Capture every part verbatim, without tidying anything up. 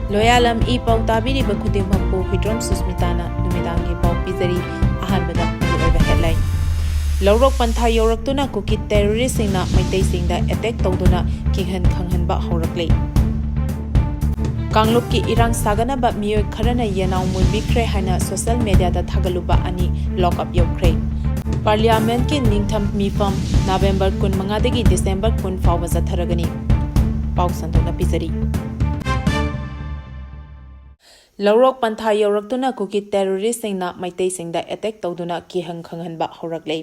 ꯂꯣꯌꯥꯂꯝ E ꯄꯥꯎ ꯇꯥꯕꯤꯔꯤꯕ ꯈꯨꯗꯤꯡꯃꯛꯄꯨ ꯍꯨꯏꯗ꯭ꯔꯣꯝ ꯁꯨꯁꯃꯤꯇꯥꯅ ꯅꯨꯃꯤꯗꯥꯡꯒꯤ ꯄꯥꯎ ꯄꯤꯖꯔꯤ꯫ ꯑꯍꯥꯟꯕꯗ ꯃꯔꯨꯑꯣꯏꯕ headline꯫ ꯂꯧꯔꯣꯛ ꯄꯟꯊꯥ ꯌꯧꯔꯛꯇꯨꯅ ꯀꯨꯀꯤ terroristꯁꯤꯡꯅ ꯃꯩꯇꯩꯁꯤꯡꯗ attack ꯇꯧꯗꯨꯅ ꯀꯤꯍꯟ ꯈꯪꯍꯟꯕ ꯍꯧꯔꯛꯂꯦ꯫ ꯀꯥꯡꯂꯨꯞꯀꯤ ꯏꯔꯥꯡ ꯁꯥꯒꯠꯅꯕ ꯃꯤꯑꯣꯏ ꯈꯔꯅ ꯌꯦꯅꯥꯎ ꯃꯨꯟꯕꯤꯈ꯭ꯔꯦ ꯍꯥꯏꯅ social mediaꯗ ꯊꯥꯒꯠꯂꯨꯕ ꯑꯅꯤ lock up ꯌꯧꯈ꯭ꯔꯦ꯫ Parliamentꯀꯤ ꯅꯤꯡꯊꯝ ꯃꯤꯐꯝ November ꯀꯨꯟꯃꯉꯥꯗꯒꯤ December ꯀꯨꯟ ꯐꯥꯎꯕ ꯆꯠꯊꯔꯒꯅꯤ꯫ ꯄꯥꯎ ꯁꯟꯗꯣꯛꯅ ꯄꯤꯖꯔꯤ꯫ ꯂꯧꯔꯣꯛ ꯄꯟꯊꯥ ꯌꯧꯔꯛꯇꯨꯅ ꯀꯨꯀꯤ terroristꯁꯤꯡꯅ ꯃꯩꯇꯩꯁꯤꯡꯗ attack ꯇꯧꯗꯨꯅ ꯀꯤꯍꯟ ꯈꯪꯍꯟꯕ ꯍꯧꯔꯛꯂꯦ꯫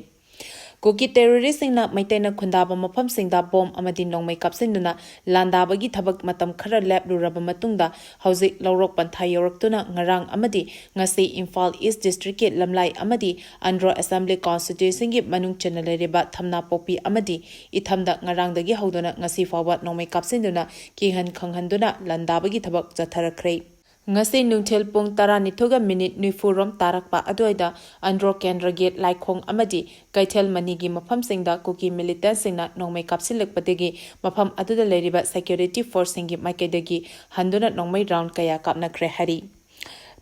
ꯀꯨꯀꯤ terroristꯁꯤꯡꯅ ꯃꯩꯇꯩꯅ ꯈꯨꯟꯗꯥꯕ ꯃꯐꯝꯁꯤꯡꯗ bomb ꯑꯃꯗꯤ ꯅꯣꯡꯃꯩ ꯀꯥꯞꯁꯤꯟꯗꯨꯅ ꯂꯥꯟꯗꯥꯕꯒꯤ ꯊꯕꯛ ꯃꯇꯝ ꯈꯔ ꯂꯦꯞꯂꯨꯔꯕ ꯃꯇꯨꯡꯗ, ꯍꯧꯖꯤꯛ ꯂꯧꯔꯣꯛ ꯄꯟꯊꯥ ꯌꯧꯔꯛꯇꯨꯅ ꯉꯔꯥꯡ ꯑꯃꯗꯤ ꯉꯁꯤ ꯏꯝꯐꯥꯜ East Districtꯀꯤ ꯂꯝꯂꯥꯏ ꯑꯃꯗꯤ ꯑꯟꯗ꯭ꯔꯣ Assembly Constituencyꯒꯤ ꯃꯅꯨꯡ ꯆꯟꯅ ꯂꯩꯔꯤꯕ ꯊꯝꯅꯥꯄꯣꯛꯄꯤ ꯑꯃꯗꯤ ꯏꯊꯝꯗ ꯉꯔꯥꯡꯗꯒꯤ ꯍꯧꯗꯨꯅ ꯉꯁꯤ ꯐꯥꯎꯕ ꯅꯣꯡꯃꯩ ꯀꯥꯞꯁꯤꯟꯗꯨꯅ ꯀꯤꯍꯟ ꯈꯪꯍꯟꯗꯨꯅ ꯂꯥꯟꯗꯥꯕꯒꯤ ꯊꯕꯛ ꯆꯠꯊꯔꯛꯈ꯭ꯔꯦ꯫ ꯉꯁꯤ ꯅꯨꯡꯊꯤꯜ ꯄꯨꯡ ꯇꯔꯥꯅꯤꯊꯣꯏꯒ minute ꯅꯤꯐꯨꯔꯣꯝ ꯇꯥꯔꯛꯄ ꯑꯗꯨꯋꯥꯏꯗ ꯑꯟꯗ꯭ꯔꯣ ꯀꯦꯟꯗ꯭ꯔ gate, ꯂꯥꯏꯈꯣꯡ ꯑꯃꯗꯤ ꯀꯩꯊꯦꯜ ꯃꯅꯤꯒꯤ ꯃꯐꯝꯁꯤꯡꯗ ꯀꯨꯀꯤ militantꯁꯤꯡꯅ ꯅꯣꯡꯃꯩ ꯀꯥꯞꯁꯤꯜꯂꯛꯄꯗꯒꯤ ꯃꯐꯝ ꯑꯗꯨꯗ ꯂꯩꯔꯤꯕ security forceꯁꯤꯡꯒꯤ ꯃꯥꯏꯀꯩꯗꯒꯤ ꯍꯟꯗꯨꯅ ꯅꯣꯡꯃꯩ round ꯀꯌꯥ ꯀꯥꯞꯅꯈ꯭ꯔꯦ ꯍꯥꯏꯔꯤ꯫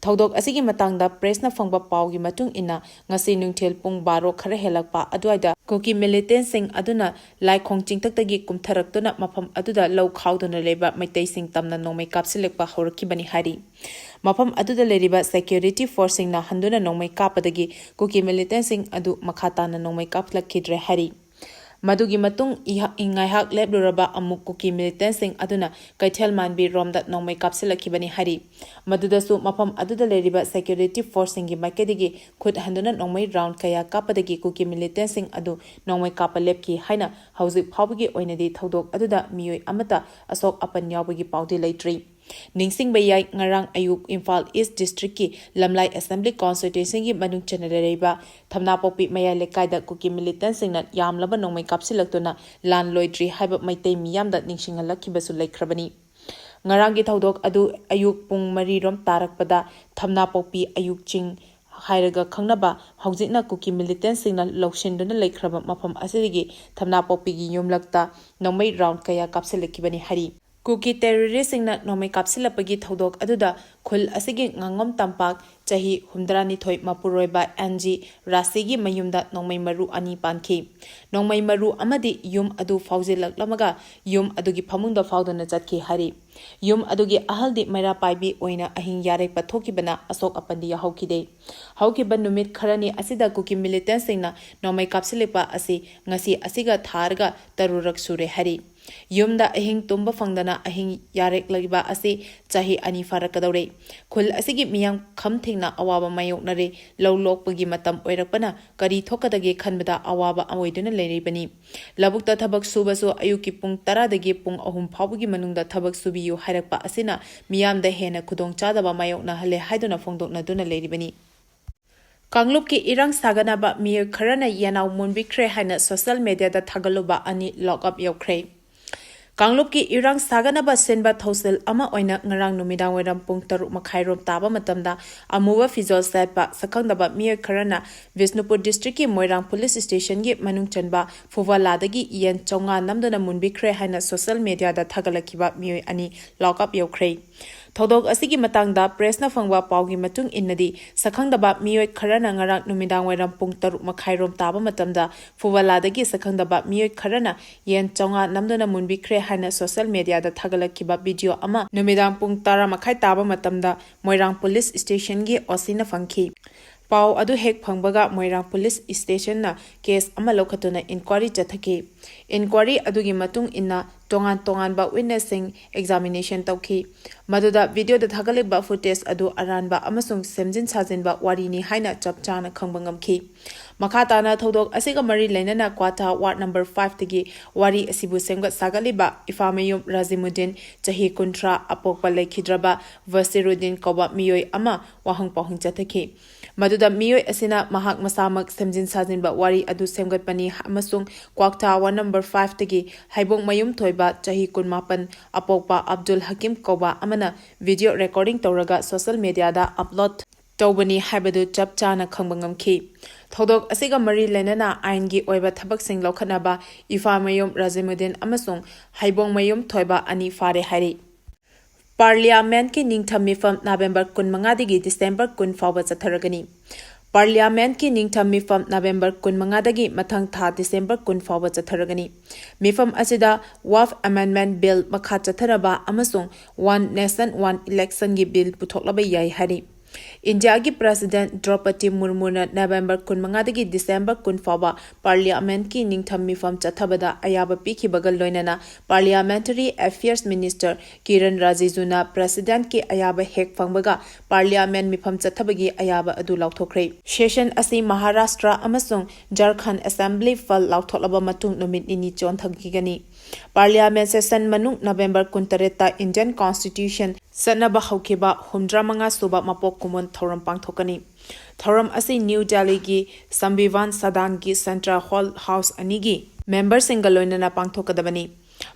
ꯊꯧꯗꯣꯛ ꯑꯁꯤꯒꯤ ꯃꯇꯥꯡꯗ pressꯅ ꯐꯪꯕ ꯄꯥꯎꯒꯤ ꯃꯇꯨꯡ ꯏꯟꯅ, ꯉꯁꯤ ꯅꯨꯡꯊꯤꯜ ꯄꯨꯡ ꯕꯥꯔꯣ ꯈꯔ ꯍꯦꯜꯂꯛꯄ ꯑꯗꯨꯋꯥꯏꯗ ꯀꯨꯀꯤ militantꯁꯤꯡ ꯑꯗꯨꯅ ꯂꯥꯏꯈꯣꯡ ꯆꯤꯡꯊꯛꯇꯒꯤ ꯀꯨꯝꯊꯔꯛꯇꯨꯅ ꯃꯐꯝ ꯑꯗꯨꯗ ꯂꯧ ꯈꯥꯎꯗꯨꯅ ꯂꯩꯕ ꯃꯩꯇꯩꯁꯤꯡ ꯇꯝꯅ ꯅꯣꯡꯃꯩ ꯀꯥꯞꯁꯤꯜꯂꯛꯄ ꯍꯧꯔꯛꯈꯤꯕꯅꯤ ꯍꯥꯏꯔꯤ꯫ ꯃꯐꯝ ꯑꯗꯨꯗ ꯂꯩꯔꯤꯕ security forceꯁꯤꯡꯅ ꯍꯟꯗꯨꯅ ꯅꯣꯡꯃꯩ ꯀꯥꯞꯄꯗꯒꯤ ꯀꯨꯀꯤ militantꯁꯤꯡ ꯑꯗꯨ ꯃꯈꯥ ꯇꯥꯅ ꯅꯣꯡꯃꯩ ꯀꯥꯞꯂꯛꯈꯤꯗ꯭ꯔꯦ ꯍꯥꯏꯔꯤ꯫ ꯃꯗꯨꯒꯤ ꯃꯇꯨꯡ ꯏꯍ-, ꯉꯥꯏꯍꯥꯛ ꯂꯦꯞꯂꯨꯔꯕ ꯑꯃꯨꯛ ꯀꯨꯀꯤ militantꯁꯤꯡ ꯑꯗꯨꯅ ꯀꯩꯊꯦꯜ ꯃꯥꯟꯕꯤ ꯔꯣꯝꯗ ꯅꯣꯡꯃꯩ ꯀꯥꯞꯁꯤꯜꯂꯛꯈꯤꯕꯅꯤ ꯍꯥꯏꯔꯤ꯫ ꯃꯗꯨꯗꯁꯨ ꯃꯐꯝ ꯑꯗꯨꯗ ꯂꯩꯔꯤꯕ security forceꯁꯤꯡꯒꯤ ꯃꯥꯏꯀꯩꯗꯒꯤ ꯈꯨꯠ ꯍꯟꯗꯨꯅ ꯅꯣꯡꯃꯩ round ꯀꯌꯥ ꯀꯥꯞꯄꯗꯒꯤ ꯀꯨꯀꯤ militantꯁꯤꯡ ꯑꯗꯨ ꯅꯣꯡꯃꯩ ꯀꯥꯞꯄ ꯂꯦꯞꯈꯤ ꯍꯥꯏꯅ ꯍꯧꯖꯤꯛ ꯐꯥꯎꯕꯒꯤ ꯑꯣꯏꯅꯗꯤ ꯊꯧꯗꯣꯛ ꯑꯗꯨꯗ ꯃꯤꯑꯣꯏ ꯑꯃꯠꯇ ꯑꯁꯣꯛ ꯑꯄꯟ ꯌꯥꯎꯕꯒꯤ ꯄꯥꯎꯗꯤ ꯂꯩꯇ꯭ꯔꯤ꯫ ꯅꯤꯡꯁꯤꯡꯕ ꯌꯥꯏ, ꯉꯔꯥꯡ ꯑꯌꯨꯛ ꯏꯝꯐꯥꯜ East Districtꯀꯤ ꯂꯝꯂꯥꯏ Assembly Constituencyꯒꯤ ꯃꯅꯨꯡ ꯆꯟꯅ ꯂꯩꯔꯤꯕ ꯊꯝꯅꯥꯄꯣꯛꯄꯤ ꯃꯌꯥꯏ ꯂꯩꯀꯥꯏꯗ ꯀꯨꯀꯤ militantꯁꯤꯡꯅ ꯌꯥꯝꯂꯕ ꯅꯣꯡꯃꯩ ꯀꯥꯞꯁꯤꯜꯂꯛꯇꯨꯅ ꯂꯥꯟ ꯂꯣꯏꯗ꯭ꯔꯤ ꯍꯥꯏꯕ ꯃꯩꯇꯩ ꯃꯤꯌꯥꯝꯗ ꯅꯤꯡꯁꯤꯡꯍꯜꯂꯛꯈꯤꯕꯁꯨ ꯂꯩꯈ꯭ꯔꯕꯅꯤ꯫ ꯉꯔꯥꯡꯒꯤ ꯊꯧꯗꯣꯛ ꯑꯗꯨ ꯑꯌꯨꯛ ꯄꯨꯡ ꯃꯔꯤꯔꯣꯝ ꯇꯥꯔꯛꯄꯗ ꯊꯝꯅꯥꯄꯣꯛꯄꯤ ꯑꯌꯨꯛ ꯆꯤꯡ ꯍꯥꯏꯔꯒ ꯈꯪꯅꯕ, ꯍꯧꯖꯤꯛꯅ ꯀꯨꯀꯤ militantꯁꯤꯡꯅ ꯂꯧꯁꯤꯟꯗꯨꯅ ꯂꯩꯈ꯭ꯔꯕ ꯃꯐꯝ ꯑꯁꯤꯗꯒꯤ ꯊꯝꯅꯥꯄꯣꯛꯄꯤꯒꯤ ꯌꯨꯝꯂꯛꯇ ꯅꯣꯡꯃꯩ round ꯀꯌꯥ ꯀꯥꯞꯁꯤꯜꯂꯛꯈꯤꯕꯅꯤ ꯍꯥꯏꯔꯤ꯫ ꯀꯨꯀꯤ ꯇꯦꯔꯣꯔꯤꯁꯁꯤꯡꯅ ꯅꯣꯡꯃꯩ ꯀꯥꯞꯁꯤꯜꯂꯛꯄꯒꯤ ꯊꯧꯗꯣꯛ ꯑꯗꯨꯗ ꯈꯨꯜ ꯑꯁꯤꯒꯤ ꯉꯥꯉꯣꯝ ꯇꯝꯄꯥꯛ, ꯆꯍꯤ ꯍꯨꯝꯗ꯭ꯔꯥꯅꯤꯊꯣꯏ, ꯃꯄꯨꯔꯣꯏꯕ ꯑꯦꯟ ꯖꯤ ꯔꯥꯁꯤꯒꯤ ꯃꯌꯨꯝꯗ ꯅꯣꯡꯃꯩ ꯃꯔꯨ ꯑꯅꯤ ꯄꯥꯟꯈꯤ꯫ ꯅꯣꯡꯃꯩ ꯃꯔꯨ ꯑꯃꯗꯤ ꯌꯨꯝ ꯑꯗꯨ ꯐꯥꯎꯖꯤꯜꯂꯛꯂꯝꯃꯒ ꯌꯨꯝ ꯑꯗꯨꯒꯤ ꯐꯃꯨꯡꯗ ꯐꯥꯎꯗꯨꯅ ꯆꯠꯈꯤ ꯍꯥꯏꯔꯤ꯫ ꯌꯨꯝ ꯑꯗꯨꯒꯤ ꯑꯍꯜꯗꯤ ꯃꯩꯔꯥ ꯄꯥꯏꯕꯤ ꯑꯣꯏꯅ ꯑꯍꯤꯡ ꯌꯥꯔꯦꯛꯄ ꯊꯣꯛꯈꯤꯕꯅ ꯑꯁꯣꯛ ꯑꯄꯟꯗꯤ ꯌꯥꯎꯍꯧꯈꯤꯗꯦ꯫ ꯍꯧꯈꯤꯕ ꯅꯨꯃꯤꯠ ꯈꯔꯅꯤ ꯑꯁꯤꯗ ꯀꯨꯀꯤ ꯃꯤꯂꯤꯇꯦꯟꯁꯤꯡꯅ ꯅꯣꯡꯃꯩ ꯀꯥꯞꯁꯤꯜꯂꯛꯄ ꯑꯁꯤ ꯉꯁꯤ ꯑꯁꯤꯒ ꯊꯥꯔꯒ ꯇꯔꯨꯔꯛ ꯁꯨꯔꯦ ꯍꯥꯏꯔꯤ꯫ ꯌꯨꯝꯗ ꯑꯍꯤꯡ ꯇꯨꯝꯕ ꯐꯪꯗꯅ ꯑꯍꯤꯡ ꯌꯥꯔꯦꯛꯂꯤꯕ ꯑꯁꯤ ꯆꯍꯤ ꯑꯅꯤ ꯐꯥꯔꯛꯀꯗꯧꯔꯦ꯫ ꯈꯨꯜ ꯑꯁꯤꯒꯤ ꯃꯤꯌꯥꯝ ꯈꯝ ꯊꯦꯡꯅ ꯑꯋꯥꯕ ꯃꯥꯌꯣꯛꯅꯔꯦ꯫ ꯂꯧ ꯂꯣꯛꯄꯒꯤ ꯃꯇꯝ ꯑꯣꯏꯔꯛꯄꯅ ꯀꯔꯤ ꯊꯣꯛꯀꯗꯒꯦ ꯈꯟꯕꯗ ꯑꯋꯥꯕ ꯑꯣꯏꯗꯨꯅ ꯂꯩꯔꯤꯕꯅꯤ꯫ ꯂꯧꯕꯨꯛꯇ ꯊꯕꯛ ꯁꯨꯕꯁꯨ ꯑꯌꯨꯛꯀꯤ ꯄꯨꯡ ꯇꯔꯥꯗꯒꯤ ꯄꯨꯡ ꯑꯍꯨꯝ ꯐꯥꯎꯕꯒꯤ ꯃꯅꯨꯡꯗ ꯊꯕꯛ ꯁꯨꯕꯤꯌꯨ ꯍꯥꯏꯔꯛꯄ ꯑꯁꯤꯅ ꯃꯤꯌꯥꯝꯗ ꯍꯦꯟꯅ ꯈꯨꯗꯣꯡꯆꯥꯗꯕ ꯃꯥꯌꯣꯛꯅꯍꯜꯂꯦ ꯍꯥꯏꯗꯨꯅ ꯐꯣꯡꯗꯣꯛꯅꯗꯨꯅ ꯂꯩꯔꯤꯕꯅꯤ꯫ ꯀꯥꯡꯂꯨꯞꯀꯤ ꯏꯔꯥꯡ ꯁꯥꯒꯠꯅꯕ ꯃꯤꯑꯣꯏ ꯈꯔꯅ ꯌꯦꯅꯥꯎ ꯃꯨꯟꯕꯤꯈ꯭ꯔꯦ ꯍꯥꯏꯅ ꯁꯣꯁꯤꯌꯦꯜ ꯃꯤꯗꯤꯌꯥꯗ ꯊꯥꯒꯠꯂꯨꯕ ꯑꯅꯤ ꯂꯣꯛ ꯑꯞ ꯌꯧꯈ꯭ꯔꯦ꯫ ꯀꯥꯡꯂꯨꯞꯀꯤ ꯏꯔꯥꯡ ꯁꯥꯒꯠꯅꯕ ꯁꯤꯟꯕ ꯊꯧꯁꯤꯜ ꯑꯃ ꯑꯣꯏꯅ ꯉꯔꯥꯡ ꯅꯨꯃꯤꯗꯥꯡ ꯋꯥꯏꯔꯝ ꯄꯨꯡ ꯇꯔꯨꯛ ꯃꯈꯥꯏꯔꯣꯝ ꯇꯥꯕ ꯃꯇꯝꯗ ꯑꯃꯨꯕ ꯐꯤꯖꯣꯜ ꯁꯦꯠꯄ ꯁꯛꯈꯪꯗꯕ ꯃꯤꯑꯣꯏ ꯈꯔꯅ ꯕꯤꯁꯅꯨꯄꯨꯔ ꯗꯤꯁꯇ꯭ꯔꯤꯛꯀꯤ ꯃꯣꯏꯔꯥꯡ ꯄꯨꯂꯤꯁ ꯁ꯭ꯇꯦꯁꯟꯒꯤ ꯃꯅꯨꯡ ꯆꯟꯕ ꯐꯨꯕꯂꯥꯗꯒꯤ ꯌꯦꯟ ꯆꯥꯝꯃꯉꯥ ꯅꯝꯗꯨꯅ ꯃꯨꯟꯕꯤꯈ꯭ꯔꯦ ꯍꯥꯏꯅ ꯁꯣꯁꯤꯌꯦꯜ ꯃꯤꯗꯤꯌꯥꯗ ꯊꯥꯒꯠꯂꯛꯈꯤꯕ ꯃꯤꯑꯣꯏ ꯑꯅꯤ ꯂꯣꯛ ꯑꯞ ꯌꯧꯈ꯭ꯔꯦ꯫ ꯊꯧꯗꯣꯛ ꯑꯁꯤꯒꯤ ꯃꯇꯥꯡꯗ ꯄ꯭ꯔꯦꯁꯅ ꯐꯪꯕ ꯄꯥꯎꯒꯤ ꯃꯇꯨꯡ ꯏꯟꯅꯗꯤ, ꯁꯛꯈꯪꯗꯕ ꯃꯤꯑꯣꯏ ꯈꯔꯅ ꯉꯔꯥꯡ ꯅꯨꯃꯤꯗꯥꯡ ꯋꯥꯏꯔꯝ ꯄꯨꯡ ꯇꯔꯨꯛ ꯃꯈꯥꯏꯔꯣꯝ ꯇꯥꯕ ꯃꯇꯝꯗ ꯐꯨꯕꯂꯥꯗꯒꯤ ꯁꯛꯈꯪꯗꯕ ꯃꯤꯑꯣꯏ ꯈꯔꯅ ꯌꯦꯟ ꯆꯥꯝꯃꯉꯥ ꯅꯝꯗꯨꯅ ꯃꯨꯟꯕꯤꯈ꯭ꯔꯦ ꯍꯥꯏꯅ ꯁꯣꯁꯤꯌꯦꯜ ꯃꯤꯗꯤꯌꯥꯗ ꯊꯥꯒꯠꯂꯛꯈꯤꯕ ꯚꯤꯗꯤꯑꯣ ꯑꯃ ꯅꯨꯃꯤꯗꯥꯡ ꯄꯨꯡ ꯇꯔꯥ ꯃꯈꯥꯏ ꯇꯥꯕ ꯃꯇꯝꯗ ꯃꯣꯏꯔꯥꯡ ꯄꯨꯂꯤꯁ ꯁ꯭ꯇꯦꯁꯟꯒꯤ ꯑꯣ ꯁꯤꯅ ꯐꯪꯈꯤ꯫ ꯄꯥꯎ ꯑꯗꯨ ꯍꯦꯛ ꯐꯪꯕꯒ ꯃꯣꯏꯔꯥꯡ ꯄꯨꯂꯤꯁ ꯁ꯭ꯇꯦꯁꯟꯅ ꯀꯦꯁ ꯑꯃ ꯂꯧꯈꯠꯇꯨꯅ ꯏꯟꯀ꯭ꯋꯥꯔꯤ ꯆꯠꯊꯈꯤ꯫ ꯏꯟꯀ꯭ꯋꯥꯔꯤ ꯑꯗꯨꯒꯤ ꯃꯇꯨꯡ ꯏꯟꯅ ꯇꯣꯉꯥꯟ ꯇꯣꯉꯥꯟꯕ ꯋꯤꯠꯅꯦꯁꯁꯤꯡ ꯑꯦꯛꯖꯥꯃꯤꯅꯦꯁꯟ ꯇꯧꯈꯤ꯫ ꯃꯗꯨꯗ ꯚꯤꯗꯤꯑꯣꯗ ꯊꯥꯒꯠꯂꯤꯕ ꯐꯨꯇꯦꯖ ꯑꯗꯨ ꯑꯔꯥꯟꯕ ꯑꯃꯁꯨꯡ ꯁꯦꯝꯖꯤꯟ ꯁꯥꯖꯤꯟꯕ ꯋꯥꯔꯤꯅꯤ ꯍꯥꯏꯅ ꯆꯞ ꯆꯥꯅ ꯈꯪꯕ ꯉꯝꯈꯤ꯫ ꯃꯈꯥ ꯇꯥꯅ ꯊꯧꯗꯣꯛ ꯑꯁꯤꯒ ꯃꯔꯤ ꯂꯩꯅꯅ ꯀ꯭ꯋꯥꯊꯥ ꯋꯥꯔꯗ ꯅꯝꯕꯔ ꯐꯥꯏꯚꯇꯒꯤ ꯋꯥꯔꯤ ꯑꯁꯤꯕꯨ ꯁꯦꯝꯒꯠ ꯁꯥꯒꯠꯂꯤꯕ ꯏꯐꯥꯃꯌꯨꯝ ꯔꯥꯖꯤꯃꯨꯗꯤꯟ, ꯆꯍꯤ ꯀꯨꯟꯊ꯭ꯔꯥ, ꯑꯄꯣꯛꯄ ꯂꯩꯈꯤꯗ꯭ꯔꯕ ꯕꯁꯤꯔꯨꯗꯤꯟ ꯀꯧꯕ ꯃꯤꯑꯣꯏ ꯑꯃ ꯋꯥꯍꯪ ꯄꯥꯎꯍꯪ ꯆꯠꯊꯈꯤ꯫ ꯃꯗꯨꯗ ꯃꯤꯑꯣꯏ ꯑꯁꯤꯅ ꯃꯍꯥꯛ ꯃꯁꯥꯃꯛ ꯁꯦꯝꯖꯤꯟ ꯁꯥꯖꯤꯟꯕ ꯋꯥꯔꯤ ꯑꯗꯨ ꯁꯦꯝꯒꯠꯄꯅꯤ ꯑꯃꯁꯨꯡ ꯀ꯭ꯋꯥꯛꯊꯥ ꯋꯥꯔꯗ ꯅꯝꯕꯔ ꯐꯥꯏꯚꯇꯒꯤ ꯍꯩꯕꯣꯡꯃꯌꯨꯝ ꯊꯣꯏꯕ, ꯆꯍꯤ ꯀꯨꯟꯃꯥꯄꯟ, ꯑꯄꯣꯛꯄ ꯑꯕꯗꯨꯜ ꯍꯀꯤꯝ ꯀꯧꯕ ꯑꯃꯅ ꯚꯤꯗꯤꯑꯣ ꯔꯦꯀꯣꯔꯗꯤꯡ ꯇꯧꯔꯒ ꯁꯣꯁꯤꯌꯦꯜ ꯃꯤꯗꯤꯌꯥꯗ ꯑꯞꯂꯣꯗ ꯇꯧꯕꯅꯤ ꯍꯥꯏꯕꯗꯨ ꯆꯞ ꯆꯥꯅ ꯈꯪꯕ ꯉꯝꯈꯤ꯫ ꯊꯧꯗꯣꯛ ꯑꯁꯤꯒ ꯃꯔꯤ ꯂꯩꯅꯅ ꯑꯥꯏꯟꯒꯤ ꯑꯣꯏꯕ ꯊꯕꯛꯁꯤꯡ ꯂꯧꯈꯠꯅꯕ ꯏꯐꯥꯃꯌꯨꯝ ꯔꯥꯖꯤꯃꯨꯗꯤꯟ ꯑꯃꯁꯨꯡ ꯍꯩꯕꯣꯡꯃꯌꯨꯝ ꯊꯣꯏꯕ ꯑꯅꯤ ꯐꯥꯔꯦ ꯍꯥꯏꯔꯤ꯫ ꯄꯥꯔꯂꯤꯌꯥꯃꯦꯟꯠꯀꯤ ꯅꯤꯡꯊꯝ ꯃꯤꯐꯝ ꯅꯕꯦꯝꯕꯔ ꯀꯨꯟꯃꯉꯥꯗꯒꯤ ꯗꯤꯁꯦꯝꯕꯔ ꯀꯨꯟ ꯐꯥꯎꯕ ꯆꯠꯊꯔꯒꯅꯤ꯫ ꯄꯥꯔꯂꯤꯌꯥꯃꯦꯟꯠꯀꯤ ꯅꯤꯡꯊꯝ ꯃꯤꯐꯝ ꯅꯕꯦꯝꯕꯔ ꯀꯨꯟꯃꯉꯥꯗꯒꯤ ꯃꯊꯪ ꯊꯥ ꯗꯤꯁꯦꯝꯕꯔ ꯀꯨꯟ ꯐꯥꯎꯕ ꯆꯠꯊꯔꯒꯅꯤ꯫ ꯃꯤꯐꯝ ꯑꯁꯤꯗ ꯋꯥꯐ ꯑꯦꯃꯦꯟꯗꯃꯦꯟꯠ ꯕꯤꯜ ꯃꯈꯥ ꯆꯠꯊꯅꯕ ꯑꯃꯁꯨꯡ ꯋꯥꯟ ꯅꯦꯁꯟ ꯋꯥꯟ ꯏꯂꯦꯛꯁꯟꯒꯤ ꯕꯤꯜ ꯄꯨꯊꯣꯛꯂꯕ ꯌꯥꯏ ꯍꯥꯏꯔꯤ꯫ ꯏꯟꯗꯤꯌꯥꯒꯤ ꯄ꯭ꯔꯦꯁꯤꯗꯦꯟꯠ ꯗ꯭ꯔꯧꯄꯗꯤ ꯃꯨꯔꯃꯨꯅ ꯅꯕꯦꯝꯕꯔ ꯀꯨꯟꯃꯉꯥꯗꯒꯤ ꯗꯤꯁꯦꯝꯕꯔ ꯀꯨꯟ ꯐꯥꯎꯕ ꯄꯥꯔꯂꯤꯌꯥꯃꯦꯟꯠꯀꯤ ꯅꯤꯡꯊꯝ ꯃꯤꯐꯝ ꯆꯠꯊꯕꯗ ꯑꯌꯥꯕ ꯄꯤꯈꯤꯕꯒ ꯂꯣꯏꯅꯅ ꯄꯥꯔꯂꯤꯌꯥꯃꯦꯟꯇꯔꯤ ꯑꯦꯐꯤꯌꯔꯁ ꯃꯤꯅꯤꯁꯇꯔ ꯀꯤꯔꯟ ꯔꯤꯖꯤꯖꯨꯅ ꯄ꯭ꯔꯦꯁꯤꯗꯦꯟꯠꯀꯤ ꯑꯌꯥꯕ ꯍꯦꯛ ꯐꯪꯕꯒ ꯄꯥꯔꯂꯤꯌꯥꯃꯦꯟꯠ ꯃꯤꯐꯝ ꯆꯠꯊꯕꯒꯤ ꯑꯌꯥꯕ ꯑꯗꯨ ꯂꯥꯎꯊꯣꯛꯈ꯭ꯔꯦ꯫ ꯁꯦꯁꯟ ꯑꯁꯤ ꯃꯍꯥꯔꯥꯁꯇ꯭ꯔ ꯑꯃꯁꯨꯡ ꯖꯔꯈꯟꯗ ꯑꯦꯁꯦꯝꯕ꯭ꯂꯤ ꯐꯜ ꯂꯥꯎꯊꯣꯛꯂꯕ ꯃꯇꯨꯡ ꯅꯨꯃꯤꯠ ꯅꯤꯅꯤ ꯆꯣꯟꯊꯈꯤꯒꯅꯤ꯫ ꯄꯥꯔꯂꯤꯌꯥꯃꯦꯟꯠ ꯁꯦꯁꯟ ꯃꯅꯨꯡ ꯅꯕꯦꯝꯕꯔ ꯀꯨꯟꯇꯔꯦꯠꯇ ꯏꯟꯗꯤꯌꯟ ꯀꯣꯟꯁꯇꯤꯇ꯭ꯌꯨꯁꯟ ꯆꯠꯅꯕ ꯍꯧꯈꯤꯕ ꯍꯨꯝꯗ꯭ꯔꯥꯃꯉꯥ ꯁꯨꯕ ꯃꯄꯣꯛ ꯀꯨꯝꯑꯣꯟ ꯊꯧꯔꯝ ꯄꯥꯡꯊꯣꯛꯀꯅꯤ꯫ ꯊꯧꯔꯝ ꯑꯁꯤ ꯅ꯭ꯌꯨ ꯗꯦꯜꯂꯤꯒꯤ ꯁꯝꯕꯤꯚꯥꯟ ꯁꯗꯥꯟꯒꯤ ꯁꯦꯟꯇ꯭ꯔꯦꯜ ꯍꯣꯜ ꯍꯥꯎꯁ ꯑꯅꯤꯒꯤ ꯃꯦꯝꯕꯔꯁꯤꯡꯒ ꯂꯣꯏꯅꯅ ꯄꯥꯡꯊꯣꯛꯀꯗꯕꯅꯤ꯫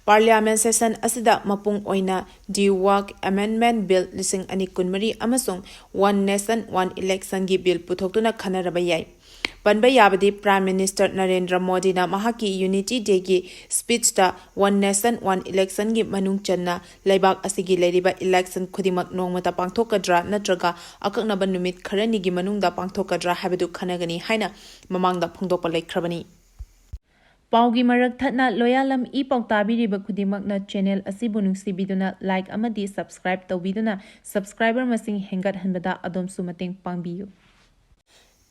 ꯄꯥꯔꯂꯤꯌꯥꯃꯦꯟꯠ ꯁꯦꯁꯟ ꯑꯁꯤꯗ ꯃꯄꯨꯡ ꯑꯣꯏꯅ ꯗꯤ ꯋꯥꯛ ꯑꯦꯃꯦꯟꯗꯃꯦꯟꯠ ꯕꯤꯜ ꯂꯤꯁꯤꯡ ꯑꯅꯤ ꯀꯨꯟꯃꯔꯤ ꯑꯃꯁꯨꯡ ꯋꯥꯟ ꯅꯦꯁꯟ ꯋꯥꯟ ꯏꯂꯦꯛꯁꯟꯒꯤ ꯕꯤꯜ ꯄꯨꯊꯣꯛꯇꯨꯅ ꯈꯟꯅꯔꯕ ꯌꯥꯏ꯫ ꯄꯟꯕ ꯌꯥꯕꯗꯤ, ꯄ꯭ꯔꯥꯏꯝ ꯃꯤꯅꯤꯁꯇꯔ ꯅꯔꯦꯟꯗ꯭ꯔ ꯃꯣꯗꯤꯅ ꯃꯍꯥꯛꯀꯤ ꯌꯨꯅꯤꯇꯤ ꯗꯦꯒꯤ ꯁ꯭ꯄꯤꯆꯇ ꯋꯥꯟ ꯅꯦꯁꯟ ꯋꯥꯟ ꯏꯂꯦꯛꯁꯟꯒꯤ ꯃꯅꯨꯡ ꯆꯟꯅ ꯂꯩꯕꯥꯛ ꯑꯁꯤꯒꯤ ꯂꯩꯔꯤꯕ ꯏꯂꯦꯛꯁꯟ ꯈꯨꯗꯤꯡꯃꯛ ꯅꯣꯡꯃꯇ ꯄꯥꯡꯊꯣꯛꯀꯗ꯭ꯔꯥ ꯅꯠꯇ꯭ꯔꯒ ꯑꯀꯛꯅꯕ ꯅꯨꯃꯤꯠ ꯈꯔꯅꯤꯒꯤ ꯃꯅꯨꯡꯗ ꯄꯥꯡꯊꯣꯛꯀꯗ꯭ꯔꯥ ꯍꯥꯏꯕꯗꯨ ꯈꯟꯅꯒꯅꯤ ꯍꯥꯏꯅ ꯃꯃꯥꯡꯗ ꯐꯣꯡꯗꯣꯛꯄ ꯂꯩꯈ꯭ꯔꯕꯅꯤ꯫ ꯄꯥꯎꯒꯤ ꯃꯔꯛ ꯊꯠꯅ ꯂꯣꯌꯥꯂꯝ ꯏ ꯄꯥꯎ ꯇꯥꯕꯤꯔꯤꯕ ꯈꯨꯗꯤꯡꯃꯛꯅ ꯆꯦꯅꯦꯜ ꯑꯁꯤꯕꯨ ꯅꯨꯡꯁꯤꯕꯤꯗꯨꯅ ꯂꯥꯏꯛ ꯑꯃꯗꯤ ꯁꯕꯁꯀ꯭ꯔꯥꯏꯕ ꯇꯧꯕꯤꯗꯨꯅ ꯁꯕꯁꯀ꯭ꯔꯥꯏꯕꯔ ꯃꯁꯤꯡ ꯍꯦꯟꯒꯠꯍꯟꯕꯗ ꯑꯗꯣꯝꯁꯨ ꯃꯇꯦꯡ ꯄꯥꯡꯕꯤꯌꯨ꯫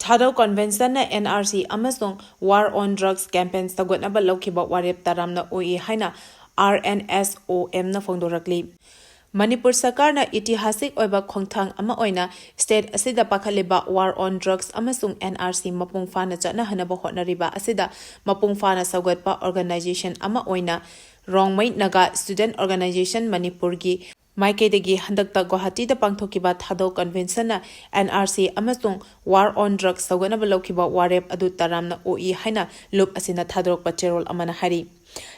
ꯊꯥꯗꯧ ꯀꯟꯚꯦꯟꯁꯟꯅ ꯑꯦꯟ ꯑꯥꯔ ꯁꯤ ꯑꯃꯁꯨꯡ ꯋꯥꯔ ꯑꯣꯟ ꯗ꯭ꯔꯒꯁ ꯀꯦꯝꯄꯦꯟ ꯁꯧꯒꯠꯅꯕ ꯂꯧꯈꯤꯕ ꯋꯥꯔꯦꯞ ꯇꯔꯥꯝꯅ ꯑꯣꯛꯏ ꯍꯥꯏꯅ ꯑꯥꯔ ꯑꯦꯟ ꯑꯦꯁ ꯑꯣ ꯑꯦꯝꯅ ꯐꯣꯡꯗꯣꯔꯛꯂꯤ꯫ ꯃꯅꯤꯄꯨꯔ ꯁꯔꯀꯥꯔꯅ ꯏꯇꯤꯍꯥꯁꯤꯛ ꯑꯣꯏꯕ ꯈꯣꯡꯊꯥꯡ ꯑꯃ ꯑꯣꯏꯅ ꯁ꯭ꯇꯦꯠ ꯑꯁꯤꯗ ꯄꯥꯏꯈꯠꯂꯤꯕ ꯋꯥꯔ ꯑꯣꯟ ꯗ꯭ꯔꯒꯁ ꯑꯃꯁꯨꯡ ꯑꯦꯟ ꯑꯥꯔ ꯁꯤ ꯃꯄꯨꯡ ꯐꯥꯅ ꯆꯠꯅꯍꯟꯅꯕ ꯍꯣꯠꯅꯔꯤꯕ ꯑꯁꯤꯗ ꯃꯄꯨꯡ ꯐꯥꯅ ꯁꯧꯒꯠꯄ ꯑꯣꯔꯒꯅꯥꯏꯖꯦꯁꯟ ꯑꯃ ꯑꯣꯏꯅ ꯔꯣꯡꯃꯩ ꯅꯥꯒꯥ ꯁ꯭ꯇꯨꯗꯦꯟꯠ ꯑꯣꯔꯒꯅꯥꯏꯖꯦꯁꯟ ꯃꯅꯤꯄꯨꯔꯒꯤ ꯃꯥꯏꯀꯩꯗꯒꯤ ꯍꯟꯗꯛꯇ ꯒꯨꯋꯥꯍꯥꯇꯤꯗ ꯄꯥꯡꯊꯣꯛꯈꯤꯕ ꯊꯥꯗꯧ ꯀꯟꯚꯦꯟꯁꯟꯅ ꯑꯦꯟ ꯑꯥꯔ ꯁꯤ ꯑꯃꯁꯨꯡ ꯋꯥꯔ ꯑꯣꯟ ꯗ꯭ꯔꯒꯁ ꯁꯧꯒꯠꯅꯕ ꯂꯧꯈꯤꯕ ꯋꯥꯔꯦꯞ ꯑꯗꯨ ꯇꯔꯥꯝꯅ ꯑꯣꯛꯏ ꯍꯥꯏꯅ ꯂꯨꯞ ꯑꯁꯤꯅ ꯊꯥꯗꯣꯔꯛꯄ ꯆꯦꯔꯣꯜ ꯑꯃꯅ ꯍꯥꯏꯔꯤ꯫